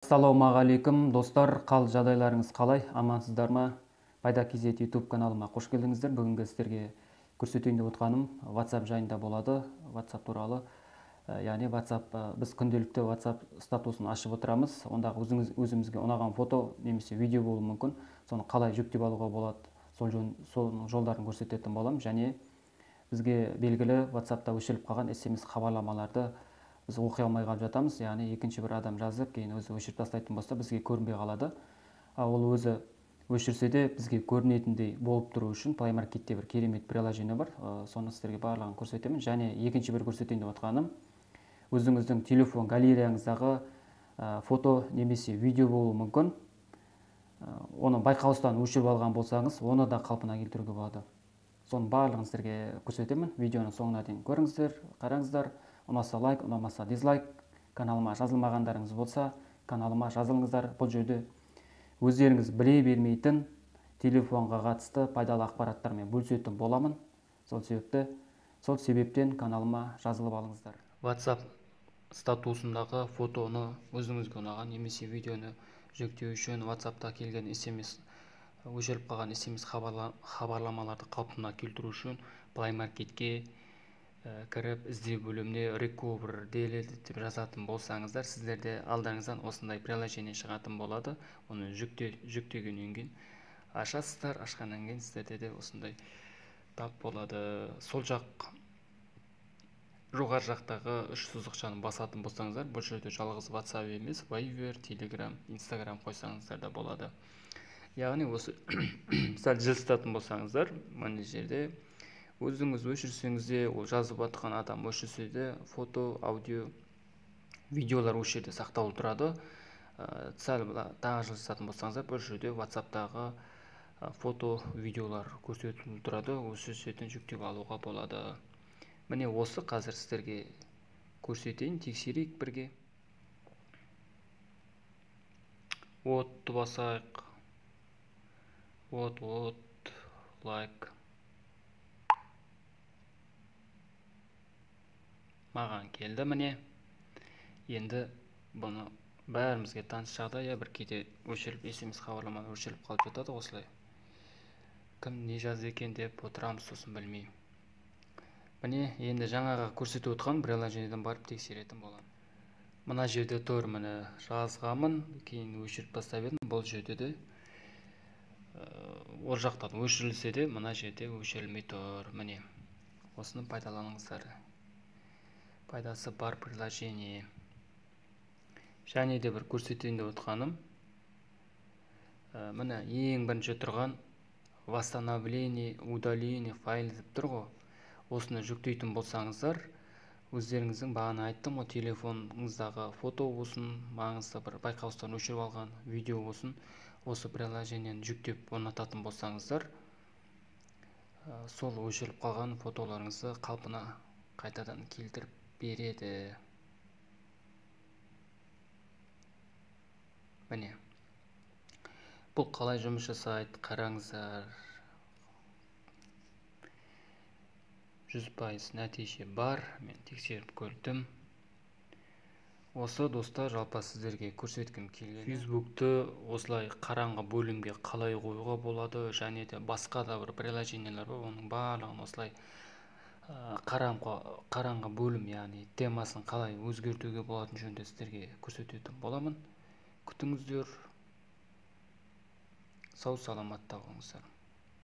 Ассалаумағалейкум, достар, қал жағдайларыңыз қалай? Амансыздар ма? Пайда KZ YouTube каналыма қош келдіңіздер. Бүгінгі сіздерге көрсетейін деп отқаным WhatsApp жайында болады. WhatsApp туралы. Яғни WhatsApp, біз күнделікті WhatsApp статусын ашып отырамыз. Ондағы өзімізге ұнаған фото немесе видео болуы мүмкін. Соны қалай жүктеп алуға болады, сол жолдарын көрсететін боламын. Және бізге белгілі WhatsAppта өшіріліп қалған SMS хабарламаларды біз оқи алмай қалып жатамыз. Яғни екінші бір адам жазып, кейін өзі өшіріп тастайтын болса, бізге көрінбей қалады. Ал ол өзі өшірсе де бізге көрінетіндей болып тұру үшін Play Marketте бір керемет приложение бар. Соны сіздерге барлығын көрсетемін. Және екінші бір көрсетейін деп отқаным, өзіңіздің телефон галереяңыздағы фото немесе видео болуы мүмкін. Оны байқаусыздан өшіріп алған болсаңыз, оны да қалпына келтіруге болады. Соның барлығын сіздерге көрсетемін. Видеоның соңына дейін көріңіздер, қараңыздар. Ұнаса лайк, ұнамаса дизлайк. Каналыма жазылмағандарыңыз болса, каналыма жазылыңыздар. Бұл жерде өздеріңіз біле бермейтін телефонға қатысты пайдалы ақпараттармен бөлісетін боламын. Сол себептен каналыма жазылып алыңыздар. WhatsApp статусындағы фотоны өзіңізге ұнаған немесе видеоны жүктеу үшін WhatsAppта келген SMS, өшіріліп қалған SMS хабарламаларды қалпына келтіру үшін Play Marketке кіріп іздеу бөліміне Recover Delete деп жазатын болсаңыздар, сіздерде алдарыңыздан осындай приложение шығатын болады. Оны жүктегеннен кейін ашасыздар, ашқаннан кейін сіздерде де осындай тап болады. Сол жақ жоғары жақтағы үш сызықшаны басатын болсаңыздар, бұл жерде жалғыз WhatsApp емес, Viber, Telegram, Instagram қойсаңыздар да болады. Яғни осы сәл жылжытатын болсаңыздар, мына жерде өзіңіз өшірсеңіз де, ол жазып жатқан адам өшірсе де, фото, аудио, видеолар осы жерде сақталып тұрады. Сәл тағы жылжытатын болсаңыздар, бұл жерде WhatsApp'тағы фото, видеолар көрсетіліп тұрады. Осы жерден жүктеп алуға болады. Міне осы қазір сіздерге көрсетейін, тексерейік бірге. Отты басайық. От, лайк. Маған келді міне. Енді бұны бәрімізге таныс жағдай, бір кейде өшіріліп, SMS хабарламалар өшіріліп қалып жатады осылай. Кім не жазды екен деп отырамыз, сосын білмеймін. Міне енді жаңағы көрсетіп отқан приложениеден барып тексеретін боламын. Мына жерде тұр, міне жазғанмын, кейін өшіріп тастап едім. Бұл жерде де ол жақтан өшірілсе де, мына жерде өшірілмей тұр. Міне осыны пайдаланыңыздар. Пайдасы бар приложение. Және де бір көрсетейін деп отқаным, міне ең бірінші тұрған восстановление, удаление файл деп тұр ғой. Осыны жүктейтін болсаңыздар, өздеріңіздің бағана айттым ғой, телефоныңыздағы фото болсын, маңызды бір байқаусыздан өшіріп алған видео болсын, осы приложениені жүктеп орнататын болсаңыздар, сол өшіріліп қалған фотоларыңызды қалпына қайтадан келтіріп береді. Міне. Бұл қалай жұмыс жасайды, қараңыздар. 100% нәтиже бар, мен тексеріп көрдім. Осы достар, жалпы сіздерге көрсеткім келгені, Facebook'ты осылай қараңғы бөлімге қалай қоюға болады, және де басқа да бір приложениелер бар, оның барлығын осылай қараңғы бөлім, яғни темасын қалай өзгертуге болатын жөнінде сіздерге көрсететін боламын. Күтіңіздер. Сау саламатта болыңыздар.